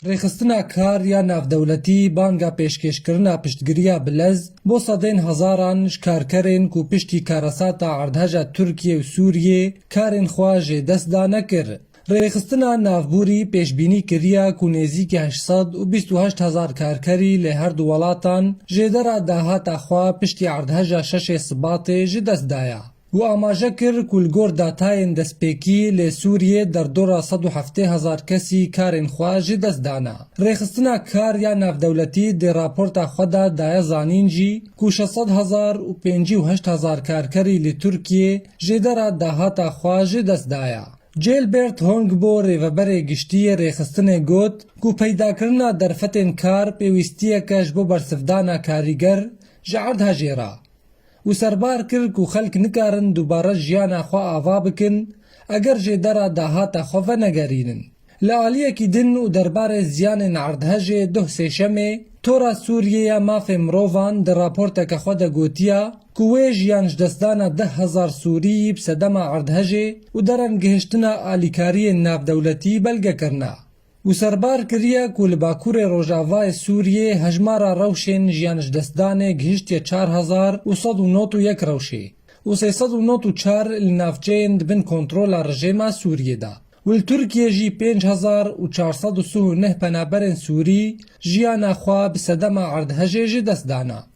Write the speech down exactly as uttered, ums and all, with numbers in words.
Rêxistina kar ya navdewletî banga pêşkêşkirina piştgiriya bi lez bo sedên hezaran ji karkerên ku piştî karesata erdheja Tirkiye û Sûriyê karên xwe jê dest dane kir. Rêxistina navbûrî pêşbînî kiriya ku nêzîkî heşt sed û bîst û heşt hezar karkerî lê her du welatan jêdera dahata xwe piştî erdheja şeşê Sibatê ji dest daya. Û amaje kir ku li gor datayên destpêkî lê Sûriyê derdora sed û heftê hezar kesî karên xwe ji dest dana. Rêxistina kar ya navdewletî di raporta xwe de daye zanîn jî ku şeş sed hezar û pêncî û heşt hezar karkerî li Tirkiyê jêdera dahata xwe ji dest daya. Gilbert Hongbo, rêveberê giştî yê rêxistinê, got ku peydakirina derfetên kar pêwîstiyeke ji bo bersivdana karîger ji erdhejê re û serbar kir ku xelk nikarin dubare jiyana xwe ava bikin eger jêdera dahata xwe venegerînin. Li aliyekî din û derbarê ziyanên erdhejê, duh sêşemê, Tora Sûriyê ya Mafê Mirovan di raporteke xwe de gotiya ku wê jiyan ji destdana deh hezar Sûrî yî bi sedema erdhejê û derengihiştina alîkariyên navdewletî belge kirine. Û serbar kiriye ku li Bakurê Rojavayê Sûriyê hejmara rewşên jiyan ji destdanê gihiştiye çar hezar û sed û nod û yek rewşê û sê sed û nod û çar li navçeyên di bin kontrola rejêma Sûriyê de û li Tirkiyê jî pênc hezar û çar sed û sih û neh penaberên Sûrî jiyana xwe bi sedema erdhejê ji dest dana.